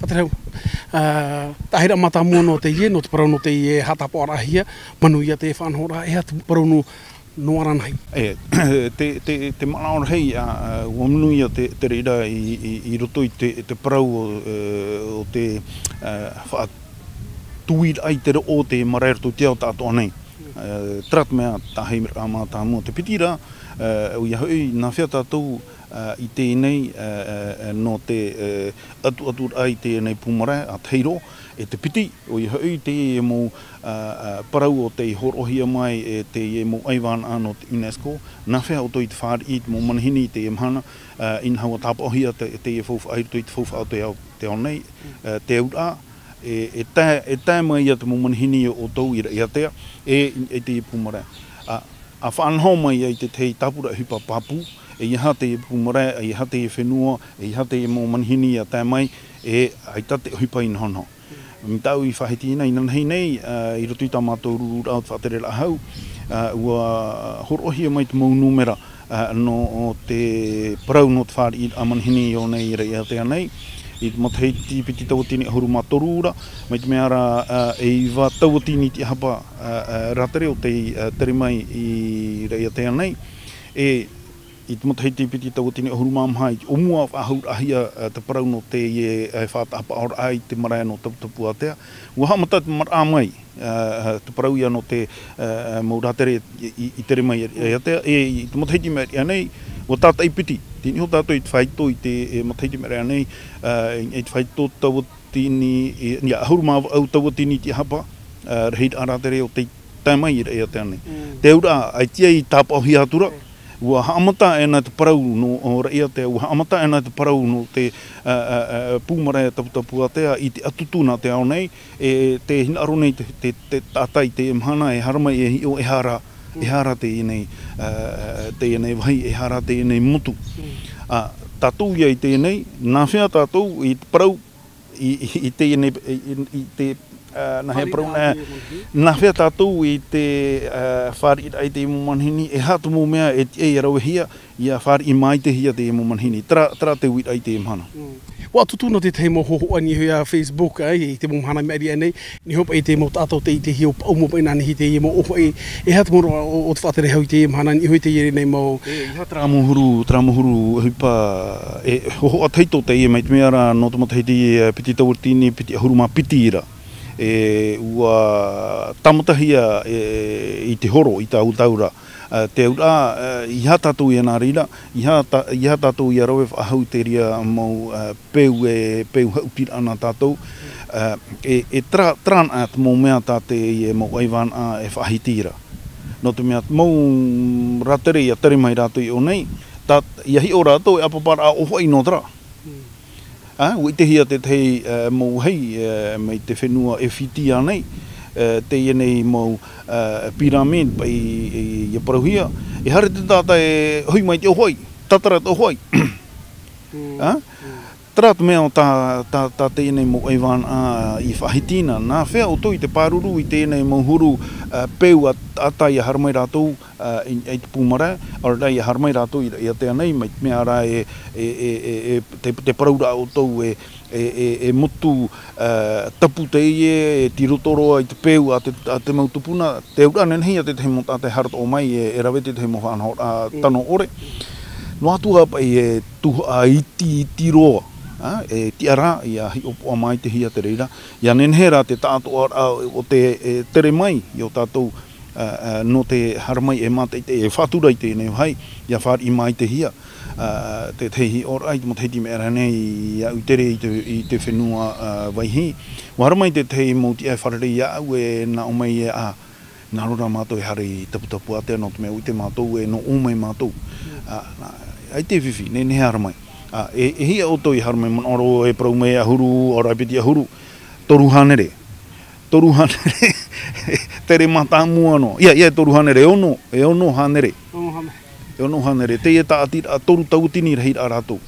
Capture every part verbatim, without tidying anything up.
Faʻaterehau, ā, te ahiraʻa mātāmua nō teie, nō te parau nō teie haʻatāpaʻoraʻahia, manuia te faʻanahoraʻa, e aha te parau nō, nō ānānahi? E, te, te, te manaʻo rahi, ā, ā, ʻua manuia te, te reira i, i, i roto i te, te parau o, e, o te, ā, faʻatuiraʻa i te roʻo o te marae i roto i te ao tāʻatoʻa nei. Ā, terā te mea, te ahiraʻa mātāmua. Te piti ra, ā, ʻoia hoʻi, nā hea tātou, ā, i teie nei, ā, ā, ā, nō te, ā, atuaturaʻa i teie nei pū marae, ā, te hiero, e te piti, ʻoia hoʻi, teie mau, ā, ā, parau o tei hōroʻahia mai, e teie mau ʻaivānaʻa nō te UNESCO, nā hea ʻoutou i te fāriʻi i te mau manihini i teie mahana, ā, inaha ʻua tāpaʻohia te, teie faufaʻa i roto i te faufaʻa o te ao, te ao nei, ā, te auraʻa, e, e tae, e tae mai ia te mau manihini o ʻoutou i Raʻiātea, e, e teie pū marae. Ā, ʻa faʻanaho mai ai te tahi tāpura ʻohipa pāpū, e aha teie pū marae, e aha teie fenua, e aha teie mau manihini ʻia tae mai, e ʻaita te ʻohipa i nohonoho. Mai tāʻu i faʻahiti nei, inanahi nei, ā, i roto i tā mātou rururaʻa o te faʻatereraʻa hau, ā, ʻua hōroʻahia mai te mau nūmera, ā, nō te parau nō te fāriʻiraʻa manihini i ʻō nei i Raʻiātea nei, i te matahiti piti tauatini ʻahuru mā toru ra, mai te mea ra, ā, e iva tauatini tiʻahapa, ā, ā, rātere o tei, ā, tere mai i Raʻiātea nei, e i te matahiti piti tauatini ʻahuru mā maha i te ʻōmua faʻahouraʻahia, ā, te parau nō teie, ā, faʻataʻapaʻoraʻa i te marae nō Taputapuātea. ʻUa haʻamata te maraʻa mai, ā, ā, te parau ia nō te, ā, ā, mau rātere i, i, i tere mai i Raʻiātea, e, i te matahiti mai ʻia nei, ʻua tātaʻi piti. Tei niʻa iho tātou i te faito i te, e, matahiti mai ʻia nei, ā, i, i te faito tauatini, e, ia, ʻahuru mā vaʻu tauatini tiʻahapa, ā, rahiraʻa rātere o tei tae mai i Raʻiātea nei. Mm. Te auraʻa, ʻaita i tāpaʻohia atu ra, Mm. ʻua haʻamata ʻēnā te parau nō, ʻo Raʻiātea, ʻua haʻamata ʻēnā te parau nō te, ā, ā, ā, pū marae Taputapuātea i te ʻatutu nā te ao nei, e tē hinaʻaro nei te, te, te taʻata i teie mahana e haere mai e hiʻo e aha ra, e aha ra teie nei, ā, ā, teie nei vāhi, e aha ra teie nei motu. Mm. Ā, tātou ia i teie nei, nā hea tātou i te parau i, i, i teie nei, i, i, i te, ā, nā hea parau nā, nā hea tātou i te, ā, fāriʻiraʻa i te mau manihini, e aha te mau mea e tiʻa ia ravehia, ʻia fāriʻi māitehia te mau manihini. Terā, terā te uiraʻa i teie mahana. Mm. ʻUa tutu nō te tahi mau hōhoʻa i niʻa iho ia Facebook, ā, i te mau mahana mai ʻia nei, Niʻa iho paʻi te mau taʻata o tei ʻite hia ʻo paʻu mau paʻi nānihi teie mau ʻōfaʻi, e aha te mau roa o, o te faʻaterehau i teie mahana, niʻa iho i teie nei mau. E, e aha terā mau huru, terā mau huru ʻohipa, e, hōhoʻa tahito teie mai te mea ra nō te matahiti, e, piti tauatini, piti ʻahuru mā piti ra. E, ʻua tāmatahia, e, i te horo i taua tau ra. Ā, te auraʻa, ā, ʻeiaha tātou ia nā reira, ʻeiaha tā-, ʻeiaha tātou ia rave faʻahou i te reira mau, ā, peu, e, peu haʻutiraʻa nā tātou, ā, e, e terā, terā na te mau mea tā teie mau ʻaivānaʻa e faʻahiti ra. Nō te mea te mau rātere ia tere mai rātou i ʻō nei, tā, ia hiʻo rātou e ʻāpaparaʻa ʻōfaʻi nō terā. Mm. Ā, ʻua ʻitehia te tahi, ā, mau vāhi, ā, mai te fenua e Fiti ānei, ā, teie nei mau, ā, pyramide paʻi, e, ia parauhia, e haere te taʻata e hoʻi mai te ʻōfaʻi, tātara te ʻōfaʻi. Mm. Ā? Mm. Terā te mea o tā, tā, tā teie nei mau ʻaivānaʻa i faʻahiti na, nā hea ʻoutou i te pāruru i teie nei mau huru, ā, peu a, a tae ia haere mai rātou, ā, i, i te pū marae, ʻaore rā ia haere mai rātou i, i Raʻiātea nei, mai te mea rā e, e, e, e, e, te, te parauraʻa ʻoutou e, e, e, e motu, ā, tapu teie, e tei roto roa i te peu a te, a te mau tupuna, te auraʻa nehenehe ia te tahi mau taʻata e haere atoʻa mai, e, e rave te tahi mau faʻanahoraʻa tano ʻore. Noa atu ā paʻi e tuhaʻa iti, iti roa, ā, e tiʻa ra, ia hiʻopoʻa māitehia te reira, ia nehenehe rā te taʻatoʻaraʻa o te, e, tere mai i ō tātou, ā, ā, nō te haere mai e mātaʻitaʻi e faʻatura i teie nei vāhi, ia fāriʻi māitehia, ā, te tahi hiʻoraʻa i te matahiti mai ʻia nei, ia ʻu tere i te, i te fenua, ā, Vaihi. ʻUa haere mai te tahi mau tiʻa e fārerei iāʻu e nā ʻō mai e, ā, nā reira mātou e haere i Taputapuātea nō te mea ʻua ʻite mātou e nō ʻō mai mātou. Ā, nā, ʻaita e fifi, nehenehe e haere mai. Ā, e, e hia ʻoutou i haere mai, manaʻo roa e parau mai ʻahuru, ʻaore rā piti ʻahuru, toru hānere. Toru hānere, tere mātāmua noa. ʻIa, ʻia, e toru hānere, e ono, e ono hānere. Ono hānere. E ono hānere. Teie tāʻatiraʻa toru tauatini rahiraʻa rātou.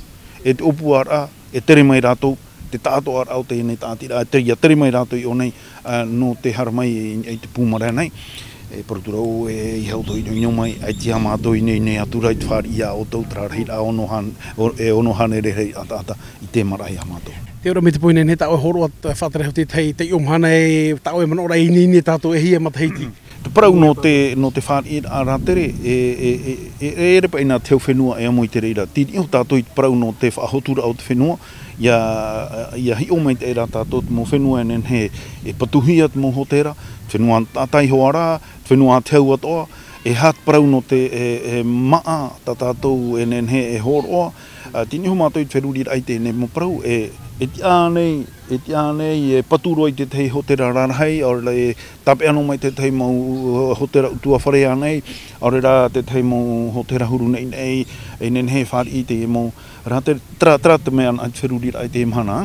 E te ʻōpuaraʻa, e tere mai rātou, te taʻatoʻaraʻa o teie nei tāʻatiraʻa, te, ia tere mai rātou i ʻō nei, ā, nō te haere mai i, i te pū marae nei. E parau atu ra vau, e, ʻeiaha ʻoutou e ʻinoʻino mai, ʻaita ā mātou e ineine atu ra i te fāriʻi iā ʻoutou, terā rahiraʻa ono hān-, o-, e ono hānere rahiraʻa taʻata i te maraʻa iā mātou. Tē ʻō ra mai te poini nei, tā ʻoe hōroʻa, tā, faʻatere hoʻi te tahi, te ʻō mahana e, tā ʻoe manaʻo ra e ineine tātou, e hia matahiti. Te parau nō te, nō te fāriʻiraʻa rātere, e, e, e, e, e ʻere paʻi nā te hau fenua e amo i te reira. Tei niʻa iho tātou i te parau nō te faʻahoturaʻa o te fenua, ʻia, ʻia hiʻo maitaʻi rā tātou te mau fenua e nehenehe e patuhia te mau hōtēra, fenua tātaʻitahi hoʻi rā, fenua ʻātiʻa atoʻa, e aha te parau nō te, e, e māʻa tā tātou e nehenehe e hōroʻa, ā, tei niʻa iho mātou i te feruriraʻa i teie nei mau parau, e, e tiʻa nei, e tiʻa nei, e patu roa i te tahi hōtēra rarahi, ʻaore rā e tāpeʻa noa mai te tahi mau, uh, hōtēra ʻutuāfare ānei, ʻaore rā te tahi mau hōtēra huru naʻinaʻi, e nehenehe e fāriʻi i te mau, rā te, terā, terā te mea nā te feruriraʻa i teie mahana.